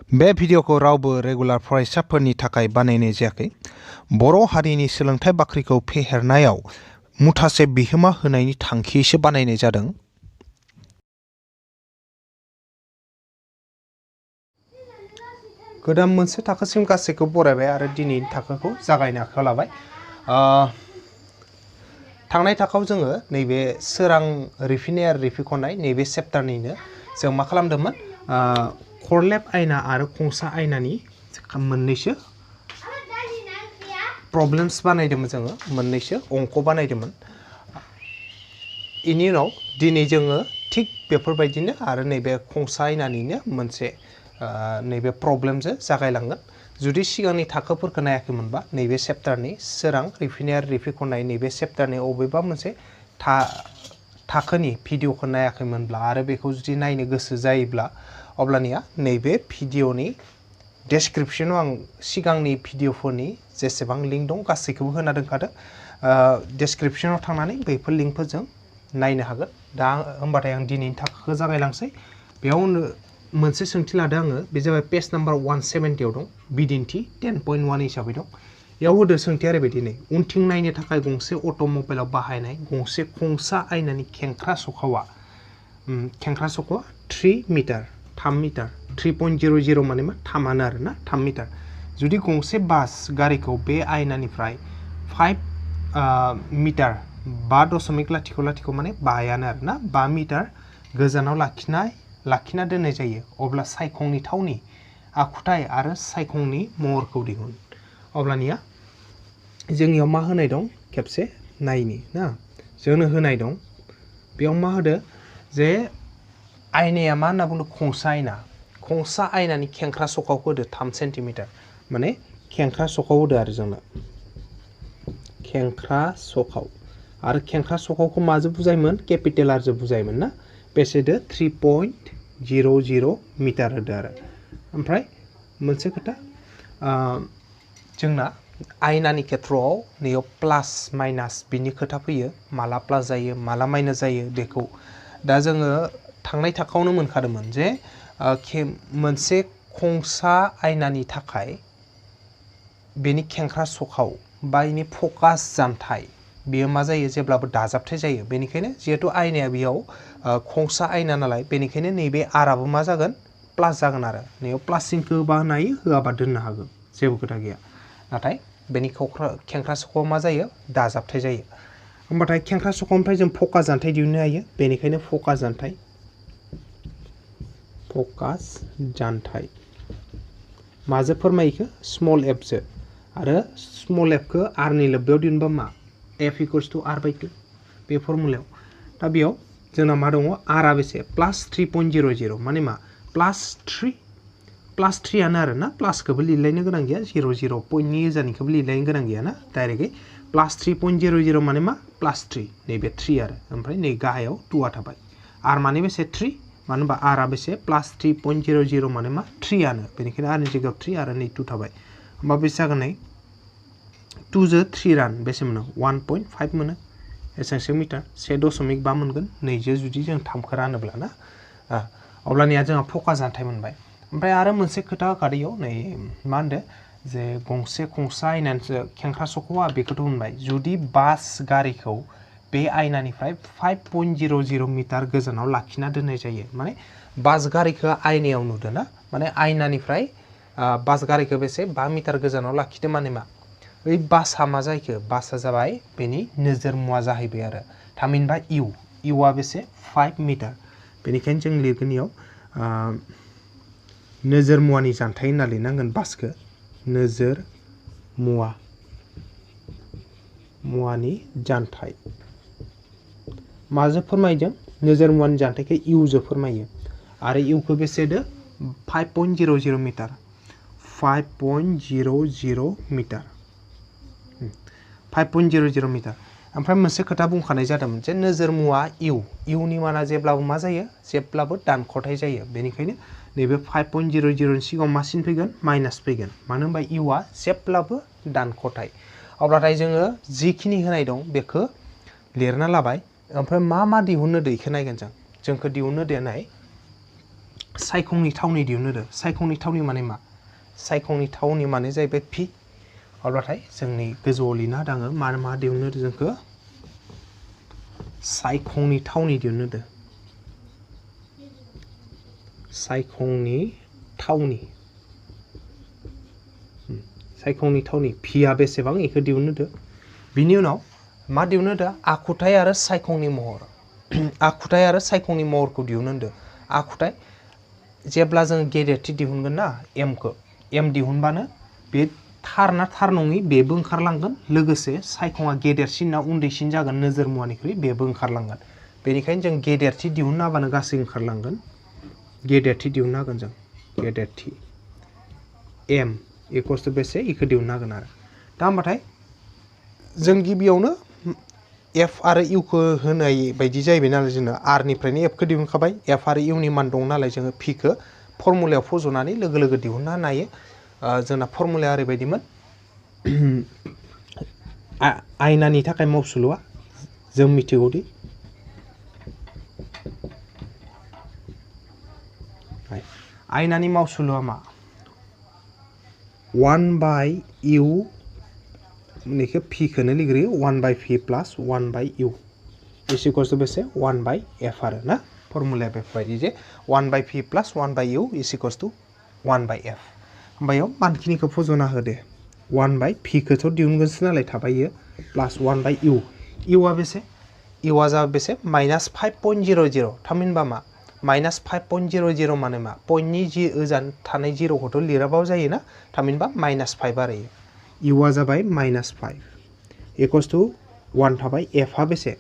बे भिडिअखौ रावबो रेगुलार फरायसाफोरनि थाखाय बानायनाय जायाखै। बर' हारिनि सोलोंथाइ बाख्रिखौ फेहेरनायाव मुथासे बिहोमा होनायनि थांखियैसो बानायनाय जादों। गोदान मोनसे थाखोसिम गासैखौ बरायबाय आरो दिनैनि थाखोखौ जागायनो आखायाव लाबाय। थांनाय थाखोआव जोङो नैबे सोरां रिफिनाय आरो रिफिख'नाय नैबे चेप्टारनिनो जों मा खालामदोंमोन, खरलेब आयना आरो खंसा आयनानि मोननैसो प्रब्लेम्स बानायदोंमोन, जोङो मोननैसो अंक बानायदोंमोन। बेनि उनाव दिनै जोङो थिग बेफोरबायदिनो आरो नैबे खंसा आयनानिनो मोनसे नैबे प्रब्लेमजों जागायलांगोन। जुदि सिगांनि थाखोफोरखौ नायाखैमोनबा नैबे चेप्टारनि सोरां रिफिनाय आरो रिफिख'नाय नैबे चेप्टारनि अबेबा मोनसे थाखोनि भिडिअखौ नायाखैमोनब्ला आरो बेखौ जुदि नायनो गोसो जायोब्ला अब्लानिया नैबे भिडिअनि डेसक्रिपसनाव आं सिगांनि भिडिअफोरनि जेसेबां लिंक दं गासैखौबो होना दोनखादों। डेसक्रिपसनाव थांनानै बैफोर लिंकफोरजों नायनो हागोन। दा होमबाथाय आं दिनैनि थाखोखौ जागायलांसै। बेयाव मोनसे सोंथि लादों आङो, बे जाबाय पेज नाम्बार 170 दं, बिदिन्थि 10.1 हिसाबै दं। बेयाव होदो सोंथिया ओरैबायदि नै, उनथिं नायनो थाखाय गंसे अट'मबाइलाव बाहायनाय गंसे खंसा आयनानि खेंख्रा सखावा 3 मिटार 3 मिटार 3.00 माने मा 3आनो आरो ना 3 मिटार। जुदि गंसे बास गारिखौ बे आयनानिफ्राय 5 मिटार 5.000 माने 5आनो आरो ना 5 मिटार गोजानाव लाखिना दोननाय जायो, अब्ला सायखंनि थावनि आखुथाय आरो सायखंनि महरखौ दिहुन। अब्लानिया जोंनियाव मा होनाय दं, खेबसे नायनि ना, जोंनो होनाय दं बेयाव मा होदो जे आयनाया मा होनना बुंदों, खंसा आयना। खंसा आयनानि खेंख्रा सखावखौ होदो 3 सेन्टिमिटार, माने खेंख्रा सखाव होदो आरो जोंनो खेंख्रा सखाव। आरो खेंख्रा सखावखौ माजों बुजायोमोन, केपिटेल आरजों बुजायोमोन ना, बेसेदो 3.00 मिटार होदो आरो। ओमफ्राय मोनसे खोथा, जोंना आयनानि खेथ्रआव नैयाव प्लास माइनास बिनि खोथा फैयो, माला प्लास जायो माला माइनास जायो बेखौ। दा जोङो थांनाय थाखोआवनो मोनखादोंमोन जे मोनसे खंसा आयनानि थाखाय बेनि खेंख्रा सखाव बा बेनि फकास जानथाय बेयो मा जायो, जेब्लाबो दाजाबथाय जायो। बेनिखायनो जिहेथु आयनाया बेयाव खंसा आयना नालाय, बेनिखायनो नैबे आराबो मा जागोन, प्लास जागोन आरो। नैयाव प्लास सिनखौ होबा होनो हायो, होआबा दोननो हागोन, जेबो खोथा गैया। नाथाय बेनि खेंख्रा सखाव मा जायो, दाजाबथाय जायो। होमबाथाय खेंख्रा सखावनिफ्राय जों फकास जानथाय दिहुननो हायो, बेनिखायनो फकास जानथाय माजों फोरमायखो, स्मल एफजों। आरो स्मल एफखौ आरनि लोब्बायाव दिहुनबा मा, एफ इकुअल्स टु आर बाय 2 बे फर्मुलायाव। दा बेयाव जोंना मा दङ, आरआ बेसे, प्लास 3.00 माने मा, प्लास 3आनो आरो ना, प्लासखौबो लिरलायनो गोनां गैया, 0 पइन्टनि गोजाननिखौबो लिरलायनो गोनां गैया ना, डाइरेक्टयै प्लास 3.00 माने मा, प्लास 3, नैबे 3 आरो। ओमफ्राय नै गाहायाव 2आ थाबाय। आर माने बेसे, 3, मानो होनबा आरआ बेसे, प्लास 3.00 माने मा, 3आनो, बेनिखायनो आरनि जायगायाव 3 आरो नै 2 थाबाय। होमबा बेसे जागोन, नै 2 जों 3 रान बेसे मोनो, 1.5 मोनो, एसेबांसो मिटार 1.5 मोनगोन, 2 जुदि जों 3खौ रानोब्ला ना। अब्लानिया जोंहा फकास जानथाय मोनबाय। ओमफ्राय आरो मोनसे खोथा होखादों नै, मा होनदो जे गंसे खंसा आयनानिसो खेंख्रा सखावा, बेखौथ' होनबाय। जुदि बास गारिखौ बे आयनानिफ्राय 5.00 मिटार गोजानाव लाखिना दोननाय जायो, माने बास गारिखौ आयनायाव नुदों ना, माने आयनानिफ्राय बास गारिखौ बेसे 5 मिटार गोजानाव लाखिदो माने मा, बै बासआ मा जाहैखो, बासआ जाबाय बेनि नोजोर मुवा जाहैबाय आरो। थामहिनबा इउआ बेसे 5 मिटार, बेनिखायनो जों लिरगोन इयाव नोजोर मुवानि जानथाय होनना लिरनांगोन बासखौ, नोजोर मुवानि जानथाय। माजों फोरमायदों, नोजोर मुवानि जानथायखौ इउजों फोरमायो। आरो इउखौ बेसे दो, 5.00 मिटार 5.00 मिटार 5.00 मिटार। ओमफ्राय मोनसे खोथा बुंखानाय जादोंमोन जे नोजोर मुवा इउनि माना जेब्लाबो मा जायो, जेब्लाबो दानख'थाय जायो। बेनिखायनो नैबे 5.00 सिगाङाव मा सिन फैगोन, माइनास फैगोन, मानो होनबा इउआ जेब्लाबो दानख'थाय। अब्लाथाय जोङो जिखिनि होनाय दं बेखौ लिरना लाबाय। ओमफ्राय मा दिहुननो दो इखौ नायगोन जोंखौ दिहुननो देनाय सायखंनि थावनि दिहुननो होदो सायखंनि थावनि माने मा सायखंनि थावनि माने जाहैबाय पि अब्लाथाय जोंनि गोजौआव लिरना होदो आङो मा दिहुननो होदो जोंखो सायखंनि थावनि दिहुननो होदो सायखंनि थावनि सायखंनि थावनि पिया बेसेबां इखो दिहुननो होदो बिनि उनाव मा दिहुननो होदो आखुथाय आरो सायखंनि महर आखुथाय आरो सायखंनि महरखौ दिहुननो होदो आखुथाय जेब्ला जों गेदेरथि दिहुनगोन ना एम दिहुनबानो बे थार ना थार नङि बेबो ओंखारलांगोन लोगोसे सायखंआ गेदेरसिन ना उन्दैसिन जागोन नोजोर मुवानिख्रुइ बेबो ओंखारलांगोन बेनिखायनो जों गेदेरथि दिहुनना होबानो गासै ओंखारलांगोन गेदेरथि दिहुनना होगोन जों गेदेरथि एम इक्वल्स टु बेसे इखौ दिहुनना होगोन आरो दा होमबाथाय जों गिबियावनो एफ आरो इउखौ होनाय बायदि जाहैबाय नालाय जोंनो आरनिफ्रायनो एफखौ दिहुनखाबाय एफ आरो इउनि मान दं नालाय जोङो पिखौ फर्मुलायाव फज'नानै लोगो लोगो दिहुनना होनो हायो जोंना फर्मुलाया ओरैबायदिमोन आयनानि थाखाय मावसुलुआ जों मिथिगौदि आयनानि मावसुलुआ मा 1/u बेखौ पिखौनो लिरग्रोयो 1/p प्लास 1/u इस इक्वल्स टु बेसे 1/f आरो ना फर्मुलाया बेफोरबायदि जे 1/p प्लास 1/u इस इक्वल्स टु 1/f ओमफ्राय मानखिनिखौ फज'ना होदे 1/p खौथ' दिहुनगोनसो नालाय थाबायो प्लास 1/u इउआ बेसे इउआ जाबाय बेसे -5.00 थामहिनबा मा -5.00 माने मा पइन्टनि जि ओजान थानाय जिर'खौथ' लिराबाबो जायोना थामहिनबा -5 आरो इउआ जाबाय -5 इक्वल्स टु 1 थाबाय एफआ बेसे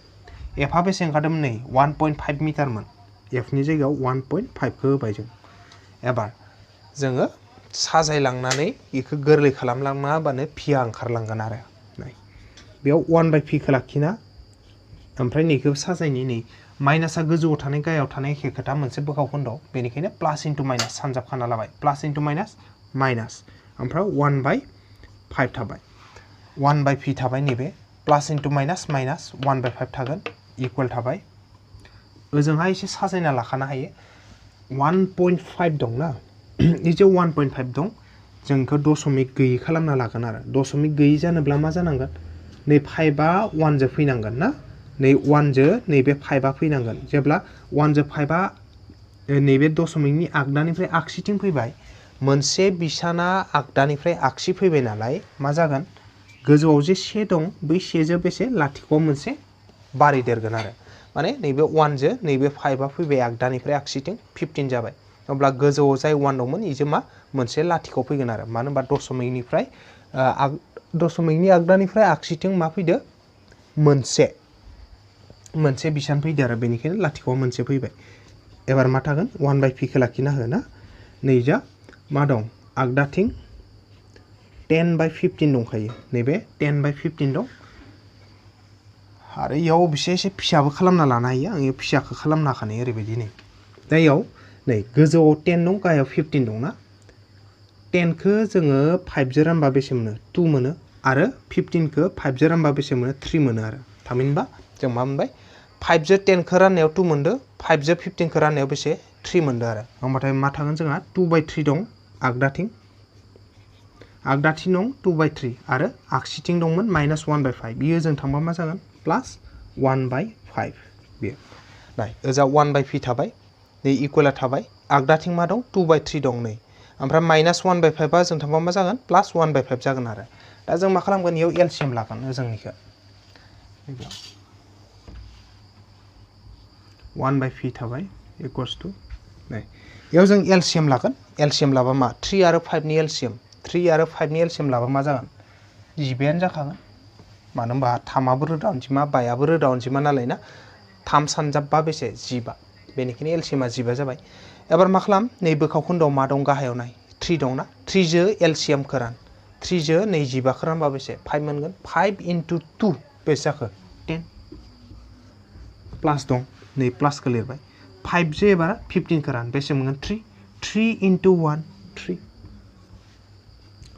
ओंखारदोंमोन नै 1.5 मिटारमोन एफनि जायगायाव 1.5 खौ होबाय जों एबार जोङो साजायलांनानै बेखौ गोरलै खालामलांना होबानो पिया ओंखारलांगोन आरो बेयाव 1/p खौ लाखिना ओमफ्राय नैखौ साजायनि नै माइनासा गोजौआव थानाय गाहायाव थानाय एखे खोथा मोनसे बोखाव खोन्दोआव बेनिखायनो प्लास इन्टु माइनास सानजाबखाना लाबाय प्लास इन्टु माइनास ओमफ्राय 1/5 थाबाय 1/p थाबाय नैबे प्लास इन्टु माइनास 1/5 थागोन इकुवेल थाबाय ओजोंहाय एसे साजायना लाखानो हायो 1.5 दं ना इजे 1.5 दं जोंखौ दशमिक गैयै खालामना लागोन आरो दशमिक गैयै जानोब्ला मा जानांगोन नै 5आ 1 जो फैनांगोन ना नै 1 जो नैबे 5आ फैनांगोन जेब्ला 1 जो 5आ नैबे दशमिकनि आगदानिफ्राय आगसिथिं फैबाय मोनसे बिसाना आगदानिफ्राय आगसि फैबाय नालाय मा जागोन गोजौआव जे से दं बै सेजों बेसे लाथिख'आव मोनसे बारिदेरगोन आरो माने नैबे 1 जो नैबे 5आ फैबाय आगदानिफ्राय आगसिथिं 15 जाबाय अब्ला गोजौआव जाय 1 दंमोन इजों मा मोनसे लाथिख' फैगोन आरो मानो होनबा दशमिकनि आगदानिफ्राय आगसिथिं मा फैदो मोनसे बिसान फैदो आरो बेनिखायनो लाथिख'आव मोनसे फैबाय एबार मा थागोन 1/p खौ लाखिना हो ना नैजा मा दं आगदाथिं 10/15 दंखायो नैबे 10/15 दं आरो इयाव बिसे एसे फिसाबो खालामना लानो हायो आं इयाव फिसाखौ खालामना होखानाय ओरैबायदि नै दा इयाव नै गोजौआव 10 दं गाहायाव 15 दं ना 10 खौ जोङो 5 जों रानबा बेसे मोनो 2 मोनो आरो 15 खौ 5 जों रानबा बेसे मोनो 3 मोनो आरो थामहिनबा जों मा मोनबाय 5 जो 10 खौ राननायाव 2 मोनदो 5 जो 15 खौ राननायाव बेसे 3 मोनदो आरो होमबाथाय मा थागोन जोंहा 2/3 दं आगदाथिं दं 2/3 आरो आगसिथिं दंमोन -1/5 बियो जों थांबा मा जागोन +1/5 बियो नाय ओजा 1/p थाबाय नै इकुवेला थाबाय आगदाथिं मा दं 2/3 दं नै ओमफ्राय -1/5 जों थांबा मा जागोन +1/5 जागोन आरो दा जों मा खालामगोन इयाव एलसिएम लागोन जोंनिखौ 1/p थाबाय इक्वल्स टु नै इयाव जों एलसिएम लागोन एलसिएम लाबा मा 3 आरो 5 नि एलसिएम 3 आरो 5 नि एलसिएम लाबा मा जागोन 10 जाखागोन मानो होनबा 3आबो रोदा अनजिमा 5आबो रोदा अनजिमा नालाय ना 3 सानजाबबा बेसे 15 बेनिखायनो एलसिएमा 15 जाबाय एबार मा खालाम नै बोखाव खोन्दोआव मा दं गाहायाव नाय 3 दं ना 3 जो एलसिएम खौ रान 3 जो 15 खौ रानबा बेसे 5 मोनगोन 5 × 2 बेसे जाखो 10 प्लास दं नै प्लासखौ लिरबाय 5 जो एबार 15 खौ रान बेसे मोनगोन 3 3 × 1 3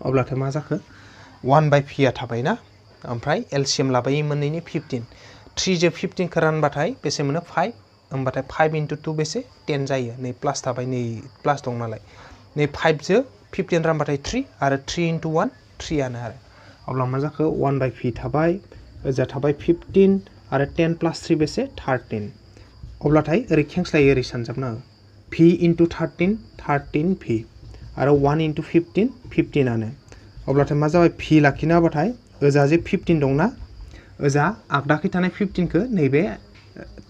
अब्लाथाय मा जाखो 1/p आ थाबाय ना ओमफ्राय एलसिएम लाबाय मोननैनि 15 3 जो 15 खौ रानबाथाय बेसे मोनो 5 होमबाथाय 5 into 2 बेसे 10 जायो नै प्लास थाबाय नै प्लास दं नालाय नै 5 जो 15 रानबाथाय 3 आरो 3 into 1 3 आनो आरो अब्ला मा जाखो 1/p थाबाय ओजा थाबाय 15 आरो 10 plus 3 बेसे 13 अब्लाथाय ओरै खेंस्लायै ओरै सानजाबना p into 13 13p आरो 1 into 15 15 आनो अब्लाथाय मा जाबाय p लाखिना होबाथाय ओजा जे 15 दंना ओजा आगदाखै थानाय 15 खौ नैबे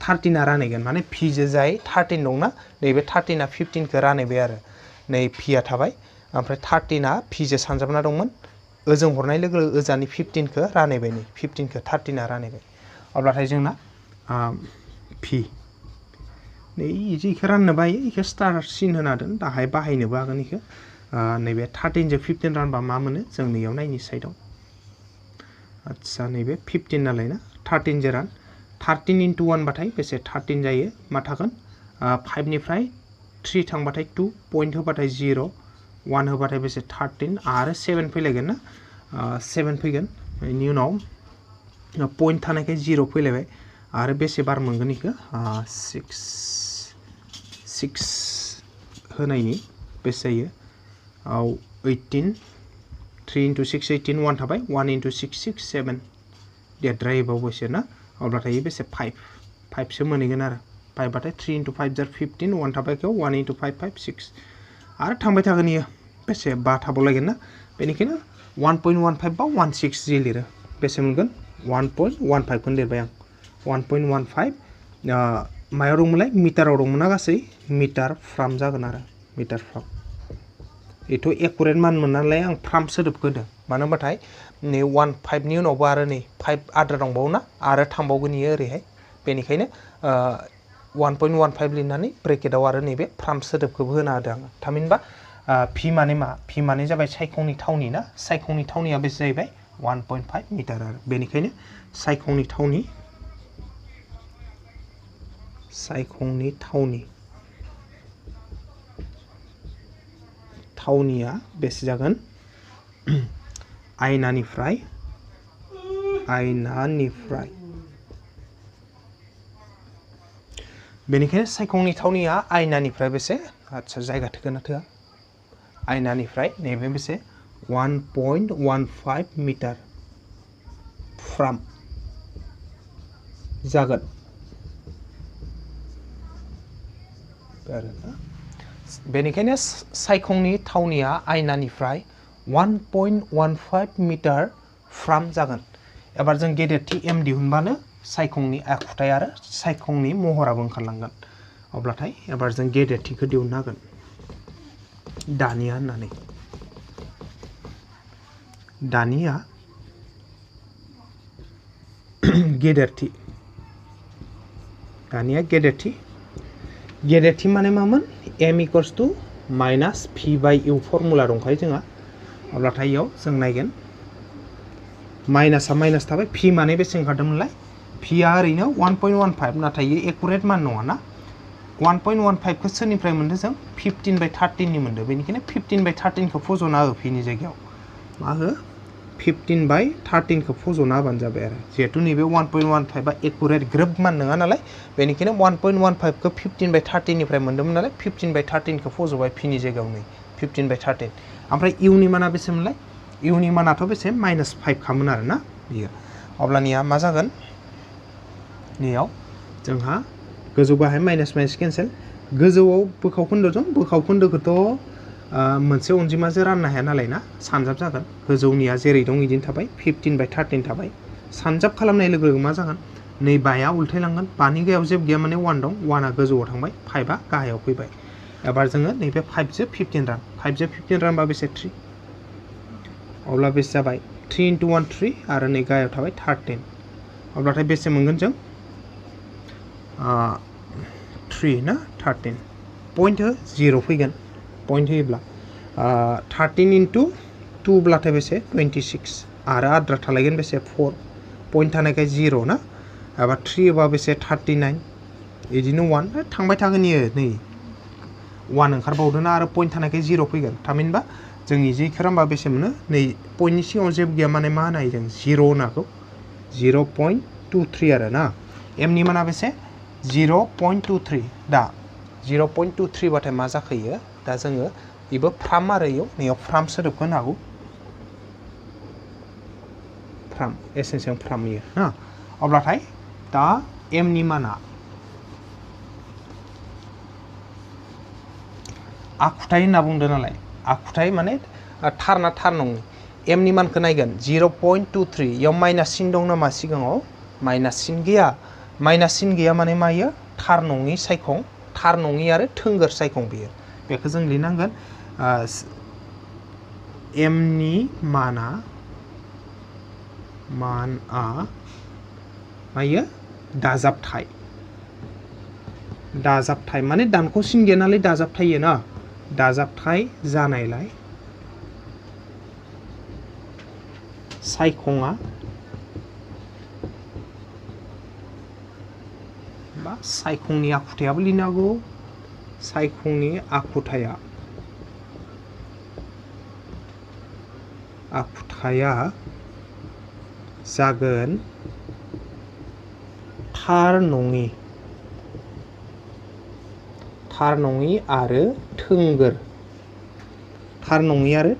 13 आ रानैगोन माने p जो जाय 13 दंना नैबे 13 आ 15 खौ रानैबाय आरो नै p आ थाबाय ओमफ्राय 13 आ p जो सानजाबना दंमोन ओजों हरनाय लोगो ओजानि 15 खौ रानैबाय नै 15 खौ 13 आ रानैबाय अब्लाथाय जोंना p नै इखौ राननो बायो इखौ स्टार सिन होना दोन दाहाय बाहायनोबो हागोन इखौ नैबे 13 जो 15 रानबा मा मोनो जों नैयाव नायनि साइडआव आच्छा नैबे 15 नालाय ना 13 जो रान 13 into 1 बाथाय बेसे 13 जायो मा थागोन 5 निफ्राय 3 थांबाथाय 2 पॉइंट होबाथाय 0 1 होबाथाय बेसे 13 आरो 7 फैलायगोन ना 7 फैगोन बेनि उनाव पॉइंट थानायखाय 0 फैलायबाय आरो बेसे बार मोनगोन इखो 6 होनायनि बेसे जायो 18 3 into 6 18 1 थाबाय 1 into 6 6 7 देद्रायबावबायसो ना अब्लाथाय बेसे 5 सो मोनहैगोन आरो 5 बाथाय 3 into 5 जार 15 1 थाबाय 1 into 5 5 6 आरो थांबाय थागोन इयो बेसे 5 थाबावलायगोन ना बेनिखायनो 1.15 बा 16 जि लिरो बेसे मोनगोन 1.15 खौनो लिरबाय आं 1.15 मायाव दंमोनलाय मिटाराव दंमोन ना गासै मिटार फ्राम जागोन आरो मिटार फ्राम एथ' एकुरेट मान मोन नालाय आं फ्राम सोदोबखौ होदों मानो होनबाथाय नै 15 नि उनावबो आरो नै 5 आद्रा दंबावो ना आरो थांबावगोन इयो ओरैहाय बेनिखायनो 1.15 लिरनानै ब्रेकेटाव आरो नैबे फ्राम सोदोबखौबो होना होदों आङो थामहिनबा p माने मा p माने जाबाय सायखंनि थावनि ना सायखंनि थावनिया बेसे जाहैबाय 1.5 मिटार आरो बेनिखायनो सायखंनि थावनिया बेसे जागोन आयनानिफ्राय बेनिखायनो सायखंनि थावनिया आयनानिफ्राय बेसे आच्छा जायगा थोगोन ना थोआ आयनानिफ्राय नैबे बेसे 1.15 मिटार फ्राम जागोन बेनिखायनो सायखंनि थावनिया आयनानिफ्राय 1.15 मिटार फ्राम जागोन एबार जों गेदेरथि m दिहुनबानो सायखंनि आखुथाय आरो सायखंनि महराबो ओंखारलांगोन अब्लाथाय एबार जों गेदेरथिखौ दिहुननो हागोन दानिया गेदेरथि माने मामोन m equals to minus p by u formula दंखायो जोंहा अब्लाथाय इयाव जों नायगोन माइनासआ माइनास थाबाय p माने बेसे ओंखारदोंमोनलाय p आ ओरैनो 1.15 नाथाय इयो एकुरेट मान नङा ना 1.15 खौ सोरनिफ्राय मोनदों जों 15/13 नि मोनदों बेनिखायनो 15/13 खौ फज'ना हो p नि जायगायाव मा हो 15/13 खौ फज'ना होबानो जाबाय आरो जिहेतु नैबे 1.15 बा एकुरेट ग्रोब मान नङा नालाय बेनिखायनो 1.15 खौ 15/13 निफ्राय मोनदोंमोन नालाय 15/13 खौ फज'बाय p नि जायगायाव नै 15/13 ओमफ्राय u नि माना बेसेमोनलाय u नि मानाथ' बेसे -5 खामोन आरो ना बियो अब्लानिया मा जागोन नैयाव जोंहा गोजौ गाहाय माइनास केन्सेल गोजौआव बोखाव खोन्दोजों बोखाव खोन्दोखौथ' मोनसे अनजिमाजों राननो हाया नालाय ना सानजाब जागोन गोजौनिया जेरै दं इदिनो थाबाय 15/13 थाबाय सानजाब खालामनाय लोगो लोगो मा जागोन नै 5 आ उल्थायलांगोन 5 नि गाहायाव जेबो गैया माने 1 दं 1 आ गोजौआव थांबाय 5 आ गाहायाव फैबाय एबार जोङो नैबे 5 जो 15 रान 5 जो 15 रानबा बेसे 3 अब्ला बेसे जाबाय 3 into 1 3 आरो नै गाहायाव थाबाय 13 अब्लाथाय बेसे मोनगोन जों 3 ना 13 पॉइंट 0 फैगोन पॉइंट होयोब्ला 13 into 2 ब्लाथाय बेसे 26 आरो आद्रा थालायगोन बेसे 4 पॉइंट थानायखाय 0 ना एबा 3 होबा बेसे 39 इदिनो 1 थांबाय थागोन इयो नै 1 ओंखारबावदों ना आरो पॉइंट थानायखाय 0 फैगोन थामहिनबा जों इजि खालामबा बेसे मोनो नै पॉइंटनि सिगाङाव जेबो गैया माने मा होनो हायो जों 0 होनाखौ 0.23 आरो ना m नि माना बेसे 0.23 दा 0.23 बाथाय मा जाखोयो दा जोङो बेबो फ्राम आरो नैयाव फ्राम सोदोबखौ होनो हागौ फ्राम एसेन्सजों फ्राम इयो ना अब्लाथाय दा m नि माना आखुथाय होनना बुंदों नालाय आखुथाय माने थार ना थार नङि m नि मानखौ नायगोन 0.23 इयाव माइनास सिन दं नामा सिगाङाव माइनास सिन गैया माने मायो थार नङि सायखं थार नङि आरो थोंगोर सायखं बेयो बेखौ जों लिरनांगोन m नि माना मायो दाजाबथाय माने दानख' सिन गैया नालाय दाजाबथायो ना दाजाबथाय जानायलाय सायखङा बा सायखंनि आखुथायाबो लिरनो हागौ सायखंनि आखुथाया जागोन थार नङि आरो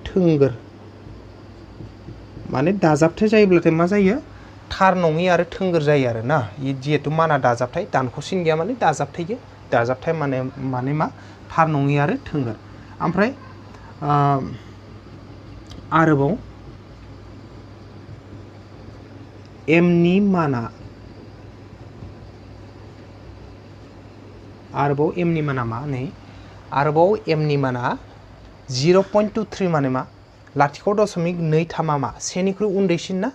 थोंगोर माने दाजाबथाय जायोब्लाथाय मा जायो थार नङि आरो थोंगोर जायो आरो ना जिहेतु माना दाजाबथाय दानख'सिन गैया माने दाजाबथाय माने मा थार नङि आरो थोंगोर ओमफ्राय आरोबाव m नि माना मा नै आरोबाव m नि माना 0.23 माने मा लाथिख' दशमिक 2 थामा मा सेनिख्रुइ उन्दैसिन ना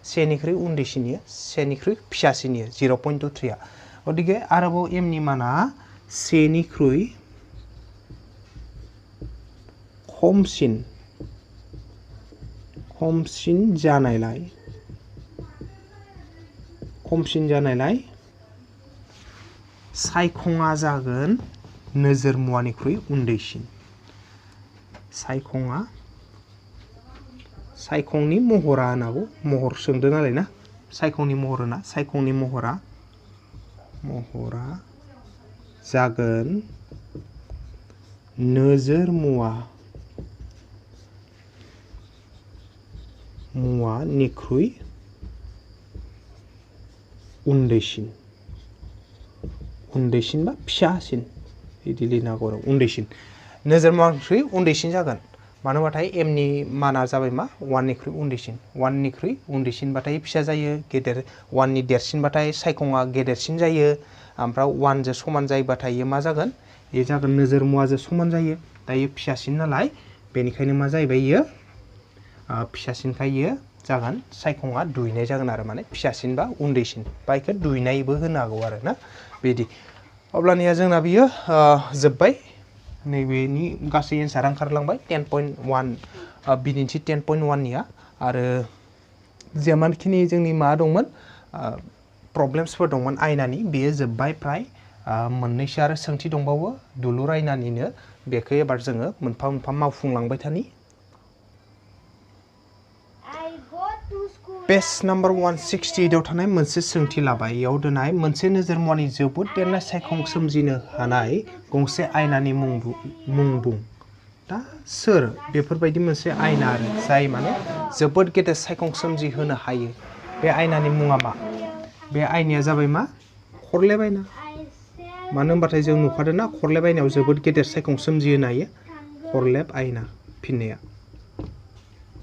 सेनिख्रुइ फिसासिन 0.23 गतिके आरोबाव m नि माना सेनिख्रुइ खमसिन जानायलाय सायखङा जागोन नोजोर मुवानिख्रुइ उन्दैसिन सायखंनि महरा होनांगौ महर सोंदों नालाय ना सायखंनि महरा जागोन नोजोर मुवानिख्रुइ उन्दैसिन बा फिसासिन बिदि लिरनो हागौ आरो उन्दैसिन नोजोर मुवानिख्रुइ उन्दैसिन जागोन मानोबाथाय m नि माना जाबाय मा 1 निख्रुइ उन्दैसिनबाथाय फिसा जायो गेदेर 1 नि देरसिनबाथाय सायखङा गेदेरसिन जायो ओमफ्राय 1 जों समान जायोबाथाय मा जागोन बे जागोन नोजोर मुवाजों समान जायो दायो फिसासिन नालाय बेनिखायनो मा जाहैबाय इयो फिसासिनखाय इयो जागोन सायखङा दुइनाय जागोन आरो माने फिसासिन बा उन्दैसिन बा इखौ दुइनायबो होनो हागौ आरो ना बिदि अब्लानिया जोंना बियो जोब्बाय नैबेनि गासै एन्सारा ओंखारलांबाय 10.1 बिदिन्थि 10.1 निया आरो जेमानखिनि जोंनि मा दंमोन प्रब्लेम्सफोर दंमोन आयनानि बेयो जोब्बाय प्राय मोननैसो आरो सोंथि दंबावो दुलुर आयनानिनो बेखौ एबार जोङो मोनफा मोनफा मावफुंलांबाय थानि पेज नाम्बार 168 आव थानाय मोनसे सोंथि लाबाय इयाव दोननाय मोनसे नोजोर मुवानि जोबोद देरनाय सायखं सोमजिनो हानाय गंसे आयनानि मुं बुं दा सोर बेफोरबायदि मोनसे आयना आरो जाय माने जोबोद गेदेर सायखं सोमजिहोनो हायो बे आयनानि मुङा मा बे आयनाया जाबाय मा खरलेब आयना मानो होनबाथाय जों नुखादों ना खरलेब आयनायाव जोबोद गेदेर सायखं सोमजिहोनो हायो खरलेब आयना फिननाया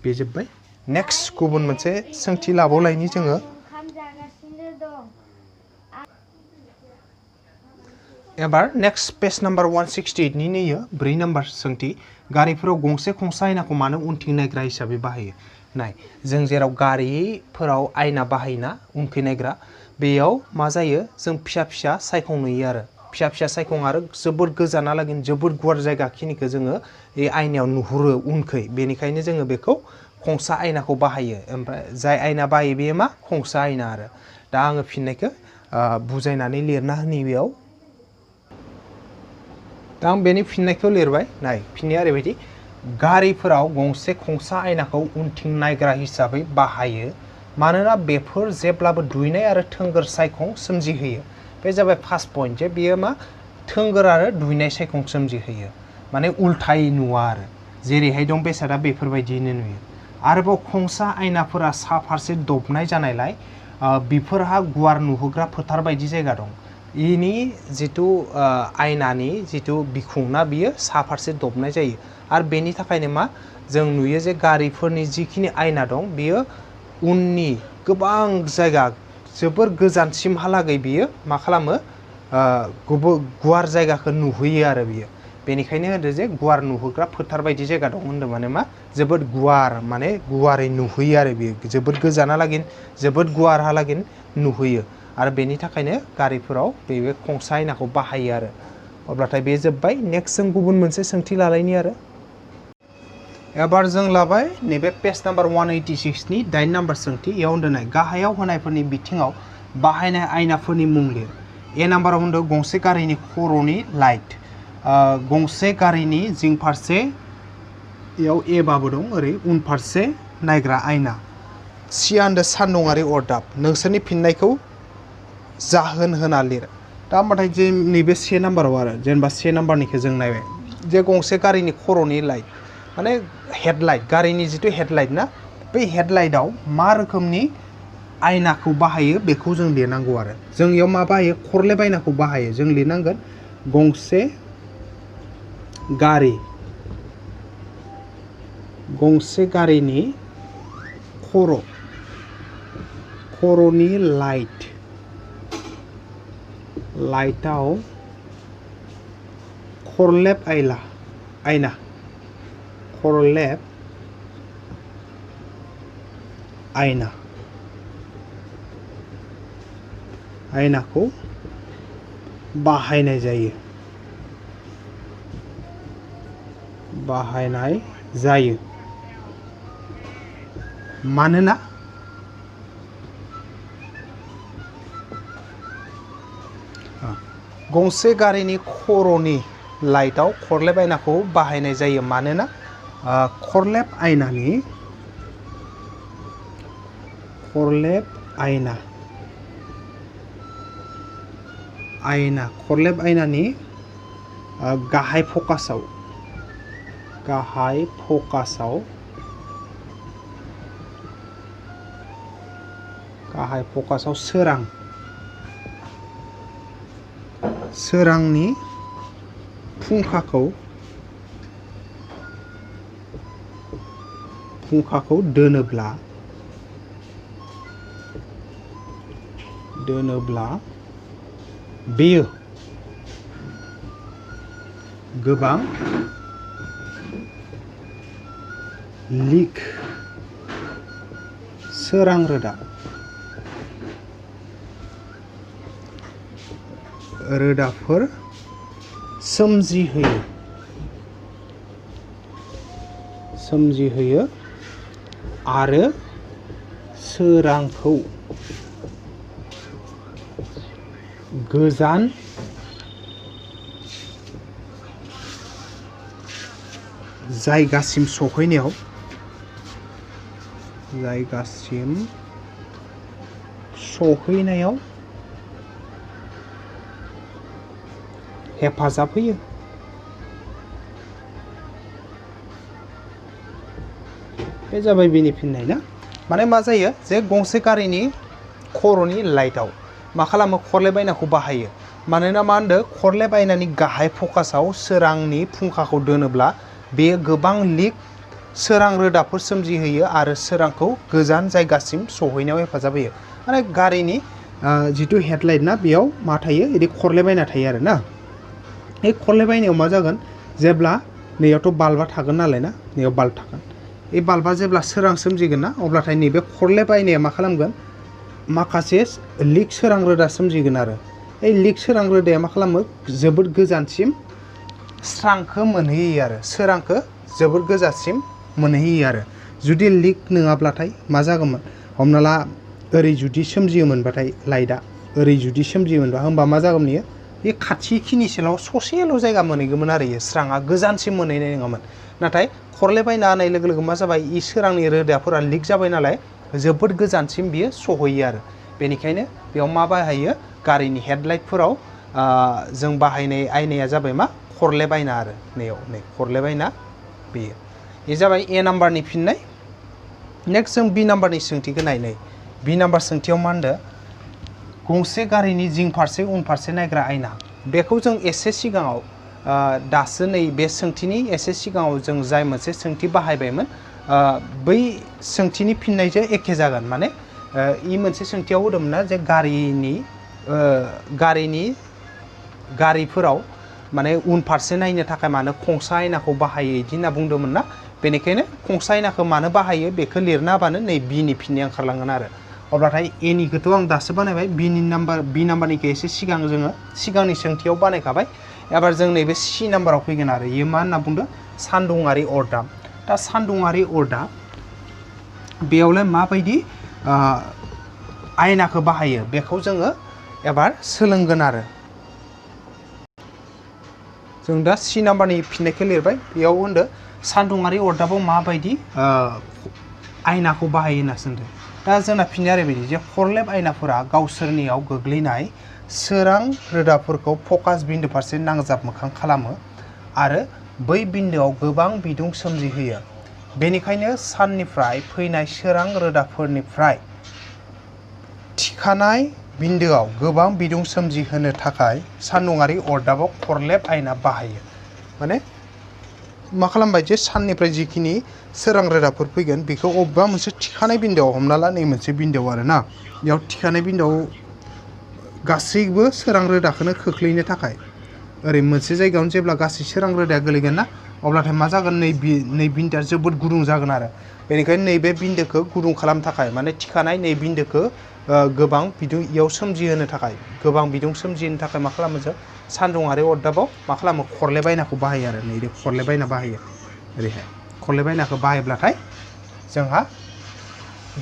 बे जोब्बाय नेक्स्ट गुबुन मोनसे सोंथि लाबावलायनि जोङो एबार नेक्स्ट पेज नाम्बार 168 नि नैयो 4 नाम्बार सोंथि गारिफोराव गंसे खंसा आयनाखौ मानो उनथिं नायग्रा हिसाबै बाहायो नाय जों जेराव गारिफोराव आयना बाहायना उनखै नायग्रा बेयाव मा जायो जों फिसा फिसा सायखं नुयो आरो फिसा सायखं आरो जोबोद गोजानालागै जोबोद गुवार जायगाखिनिखौ जोङो बे आयनायाव नुहुरो उनखै बेनिखायनो जोङो बेखौ खंसा आयनाखौ बाहायो ओमफ्राय जाय आयना बाहायो बेयो मा खंसा आयना आरो दा आङो फिननायखौ बुजायनानै लिरना होनि बेयाव दा आं बेनि फिननायखौ लिरबाय नाय फिननाया ओरैबायदि गारिफोराव गंसे खंसा आयनाखौ उनथिं नायग्रा हिसाबै बाहायो मानोना बेफोर जेब्लाबो दुइनाय आरो थोंगोर सायखं सोमजिहोयो बे जाबाय फार्स्ट पॉइंट जे बियो मा थोंगोर आरो दुयनाय सायखं सोमजिहोयो माने उल्थायै नुवा आरो जेरैहाय दं बेसादा बेफोरबायदियैनो नुयो आरोबाव खंसा आयनाफोरा सा फारसे दबनाय जानायलाय बिफोरहा गुवार नुहोग्रा फोथार बायदि जायगा दं इनि जितु आयनानि जितु बिखुंना बियो सा फारसे दबनाय जायो आरो बेनि थाखायनो मा जों नुयो जे गारिफोरनि जिखिनि आयना दं बियो उननि गोबां जायगा जोबोर गोजानसिमहालागै बियो मा खालामो गुवार जायगाखौ नुहोयो आरो बियो बेनिखायनो होनदो जे गुवार नुहोग्रा फोथार बायदि जायगा दं होनदों माने मा जोबोद गुवार माने गुवारै नुहोयो आरो बियो जोबोद गोजानहालागै जोबोद गुवारहालागै नुहोयो आरो बेनि थाखायनो गारिफोराव बे खंसा आयनाखौ बाहायो आरो अब्लाथाय बे जोब्बाय नेक्स्ट जों गुबुन मोनसे सोंथि लालायनि आरो एबार जों लाबाय नैबे पेज नाम्बार 186 नि 8 नाम्बार सोंथि इयाव होनदों गाहायाव होनायफोरनि बिथिङाव बाहायनाय आयनाफोरनि मुं लिर ए नाम्बाराव होनदों गंसे गारिनि खर'नि लाइट गंसे गारिनि जिं फारसे इयाव एबाबो दं ओरै उन फारसे नायग्रा आयना सि होनदों सान्दुङारि अरदाब नोंसोरनि फिननायखौ जाहोन होना लिर दा होमबाथाय जे नैबे से नाम्बाराव आरो जेनेबा से नाम्बारनिखौ जों नायबाय जे गंसे गारिनि खर'नि लाइट माने हेडलाइट गारिनि जितु हेडलाइट ना बै हेडलाइटआव मा रोखोमनि आयनाखौ बाहायो बेखौ जों लिरनांगौ आरो जों इयाव मा बाहायो खरलेब आयनाखौ बाहायो जों लिरनांगोन गंसे गारिनि खर'नि लाइटआव खरलेब आयनाखौ बाहायनाय जायो मानोना गंसे गारिनि खर'नि लाइटआव खरलेब आयनाखौ बाहायनाय जायो मानोना खरलेब आयनानि गाहाय फकासाव सोरांनि फुंखाखौ दोनोब्ला बेयो गोबां लिक सोरां रोदाफोर सोमजिहोयो आरो सोरांखौ गोजान जायगासिम सहैनायाव हेफाजाब होयो बे जाबाय बेनि फिननाय ना माने मा जायो जे गंसे गारिनि खर'नि लाइटआव मा खालामो खरलेब आयनाखौ बाहायो मानोना मा होनदों खरलेब आयनानि गाहाय फकासाव सोरांनि फुंखाखौ दोनोब्ला बेयो गोबां लिक सोरां रोदाफोर सोमजिहोयो आरो सोरांखौ गोजान जायगासिम सहैनायाव हेफाजाब होयो माने गारिनि जितु हेडलाइट ना बेयाव मा थायो बिदि खरलेब आयना थायो आरो ना बे खरलेब आयनायाव मा जागोन जेब्ला नैयावथ' बाल्बा थागोन नालाय ना नैयाव बाल्ब थागोन बे बाल्बा जेब्ला सोरां सोमजिगोन ना अब्लाथाय नैबे खरलेब आयनाया मा खालामगोन माखासे लिक सोरां रोदा सोमजिगोन आरो बे लिक सोरां रोदाया मा खालामो जोबोद गोजानसिम स्रांखौ मोनहैयो आरो सोरांखौ जोबोद गोजानसिम मोनहैयो आरो जुदि लिक नङाब्लाथाय मा जागौमोन हमना ला ओरै जुदि सोमजियोमोनबाथाय लाइटआ ओरै जुदि सोमजियोमोनबा होमबा मा जागौमोन इयो बे खाथिखिनिसेल' ससेल' जायगा मोनहैगौमोन आरो इयो स्रांआ गोजानसिम मोनहैनाय नङामोन नाथाय खरलेब आयना होनाय लोगो लोगो मा जाबाय इ सोरांनि रोदाफोरा लिक जाबाय नालाय जोबोद गोजानसिम बियो सहैयो आरो बेनिखायनो बेयाव मा बाहायो गारिनि हेडलाइटफोराव जों बाहायनाय आयनाया जाबाय मा खरलेब आयना आरो नै खरलेब आयना बेयो बे जाबाय ए नाम्बारनि फिननाय नेक्स्ट जों बि नाम्बारनि सोंथिखौ नायनाय बि नाम्बार सोंथियाव मा होनदो गंसे गारिनि जिं फारसे उन फारसे नायग्रा आयना बेखौ जों एसे सिगाङाव दासो नै बे सोंथिनि एसे सिगाङाव जों जाय मोनसे सोंथि बाहायबायमोन बै सोंथिनि फिननायजों एखे जागोन माने इ मोनसे सोंथियाव होदोंमोन ना जे गारिफोराव माने उन फारसे नायनो थाखाय मानो खंसा आयनाखौ बाहायो बिदि होनना बुंदोंमोन ना बेनिखायनो खंसा आयनाखौ मानो बाहायो बेखौ लिरना होबानो नै बिनि फिननाया ओंखारलांगोन आरो अब्लाथाय एनिखौथ' आं दासो बानायबाय बि नाम्बारनिखौ एसे सिगां जोङो सिगांनि सोंथियाव बानायखाबाय एबार जों नैबे सि नाम्बाराव फैगोन आरो इयो मा होनना बुंदों सान्दुङारि अरदाब दा सान्दुङारि अरदाब बेयावलाय माबायदि आयनाखौ बाहायो बेखौ जोङो एबार सोलोंगोन आरो जों दा सि नाम्बारनि फिननायखौ लिरबाय बेयाव होनदो सान्दुङारि अरदाबाव माबायदि आयनाखौ बाहायो होनना सोंदों दा जोंना फिननाया ओरैबायदि जे खरलेब आयनाफोरा गावसोरनियाव गोग्लैनाय सोरां रोदाफोरखौ फकास बिन्दो फारसे नांजाब मोखां खालामो आरो बै बिन्दोआव गोबां बिदुं सोमजिहोयो बेनिखायनो साननिफ्राय फैनाय सोरां रोदाफोरनिफ्राय थिखानाय बिन्दोआव गोबां बिदुं सोमजिहोनो थाखाय सान्दुङारि अरदाबाव खरलेब आयना बाहायो माने मा खालामबाय जे साननिफ्राय जिखिनि सोरां रोदाफोर फैगोन बेखौ अबेबा मोनसे थिखानाय बिन्दोआव हमना ला नै मोनसे बिन्दोआव आरोना बेयाव थिखानाय बिन्दोआव गासैबो सोरां रोदाखौनो खोख्लैनो थाखाय ओरै मोनसे जायगायावनो जेब्ला गासै सोरां रोदाया गोलैगोन ना अब्लाथाय मा जागोन नै बिन्दोआ जोबोद गुदुं जागोन आरो बेनिखायनो नैबे बिन्दोखौ गुदुं खालामनो थाखाय माने थिखानाय नै बिन्दोखौ गोबां बिदुं इयाव सोमजिहोनो थाखाय गोबां बिदुं सोमजिहोनो थाखाय मा खालामो जों सान्दुङारि अरदाबाव मा खालामो खरलेब आयनाखौ बाहायो आरो नै खरलेब आयना बाहायो ओरैहाय खरलेब आयनाखौ बाहायब्लाथाय जोंहा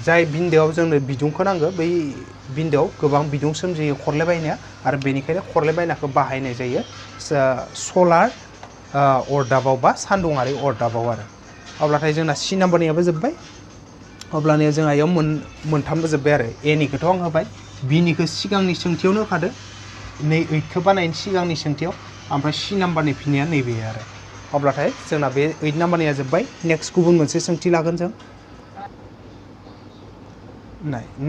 जाय बिन्दोआव जोंनो बिदुंखौ नांगौ बै बिन्दोआव गोबां बिदुं सोमजियो खरलेब आयनाया आरो बेनिखायनो खरलेब आयनाखौ बाहायनाय जायो सलार अरदाबाव बा सान्दुङारि अरदाबाव आरो अब्लाथाय जोंना सि नाम्बारनियाबो जोब्बाय अब्लानिया जोंहा इयाव मोनथामबो जोब्बाय आरो एनिखौथ' आं होबाय बिनिखौ सिगांनि सोंथियावनो होखादो नै 8खौ बानायनि सिगांनि सोंथियाव ओमफ्राय सि नाम्बारनि फिननाया नैबे आरो अब्लाथाय जोंना बे 8 नाम्बारनिया जोब्बाय नेक्स्ट गुबुन मोनसे सोंथि लागोन जों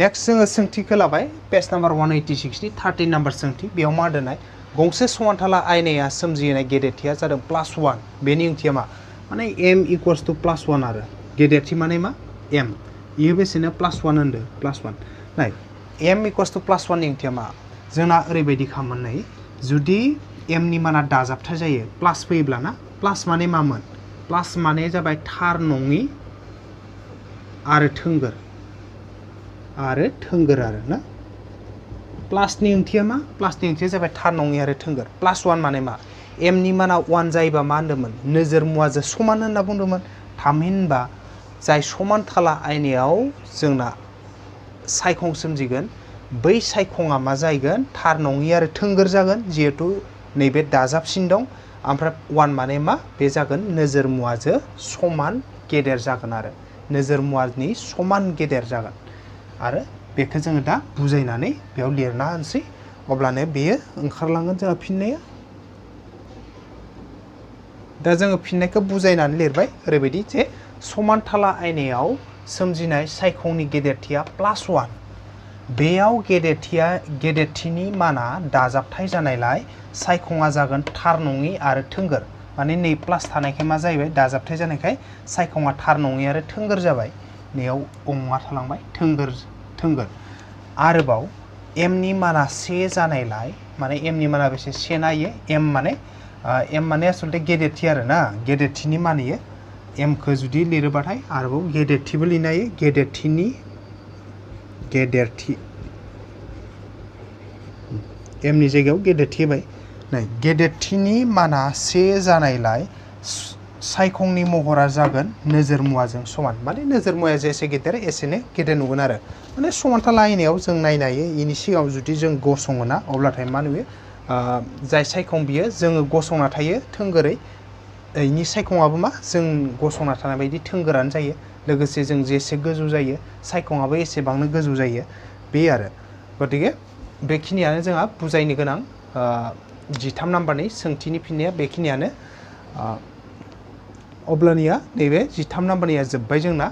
नेक्स्ट जोङो सोंथिखौ लाबाय पेज नाम्बार 186नि 13 नाम्बार सोंथि बेयाव मा दोननाय गंसे समानथाला आयनाया सोमजिहोनाय गेदेरथिया जादों +1 बेनि ओंथिया मा माने m = +1 आरो गेदेरथि माने मा m इयो बेसेनो +1 होनदो +1 नाय m = +1 नि ओंथिया मा जोंना ओरैबायदि खामोन नै जुदि m नि माना दाजाबथाय जायो प्लास फैयोब्ला ना प्लास माने मामोन प्लास माने जाबाय थार नङि आरो थोंगोर आरो ना प्लासनि ओंथिया मा प्लासनि ओंथिया जाबाय थार नङि आरो थोंगोर +1 माने मा m नि माना 1 जायोबा मा होनदोंमोन नोजोर मुवाजों समान होनना बुंदोंमोन थामहिनबा जाय समानथाला आयनायाव जोंना सायखं सोमजिगोन बै सायखङा मा जागोन थार नङि आरो थोंगोर जागोन जिहेतु नैबे दाजाबसिन दं ओमफ्राय 1 माने मा बे जागोन नोजोर मुवाजों समान गेदेर जागोन आरो नोजोर मुवानि समान गेदेर जागोन आरो बेखौ जोङो दा बुजायनानै बेयाव लिरना होनसै अब्लानो बेयो ओंखारलांगोन जोंहा फिननाया दा जोङो फिननायखौ बुजायनानै लिरबाय ओरैबायदि जे समानथाला आयनायाव सोमजिनाय सायखंनि गेदेरथिया +1 बेयाव गेदेरथिनि माना दाजाबथाय जानायलाय सायखङा जागोन थार नङि आरो थोंगोर माने नै प्लास थानायखाय मा जाहैबाय दाजाबथाय जानायखाय सायखङा थार नङि आरो थोंगोर जाबाय नैयाव अङा थालांबाय थोंगोर आरोबाव m नि माना 1 जानायलाय माने m नि माना बेसे 1 नायो m माने आसलथे गेदेरथि आरो ना गेदेरथिनि मानियो m खौ जुदि लिरोबाथाय आरोबाव गेदेरथिबो लिरनो हायो गेदेरथि m नि जायगायाव गेदेरथि होबाय नै गेदेरथिनि माना 1 जानायलाय सायखंनि महरा जागोन नोजोर मुवाजों समान माने नोजोर मुवाया जेसे गेदेर एसेनो गेदेर नुगोन आरो माने समानथाला आयनायाव जों नायनो हायो इनि सिगाङाव जुदि जों गसङोना अब्लाथाय मा नुयो जाय सायखं बियो जोङो गसंना थायो थोंगोरै इनि सायखङाबो मा जों गसंना थानाय बायदि थोंगोरानो जायो लोगोसे जों जेसे गोजौ जायो सायखङाबो एसेबांनो गोजौ जायो बे आरो गतिके बेखिनियानो जोंहा बुजायनो गोनां 13 नाम्बारनि सोंथिनि फिननाया बेखिनियानो अब्लानिया नैबे 13 नाम्बारनिया जोब्बाय जोंना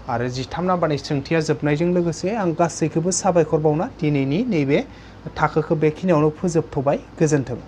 आरो 13 नाम्बारनि सोंथिया जोबनायजों लोगोसे आं गासैखौबो साबायखर बावना दिनैनि नैबे थाखोखौ बेखिनियावनो फोजोबथ'बाय गोजोन्थों।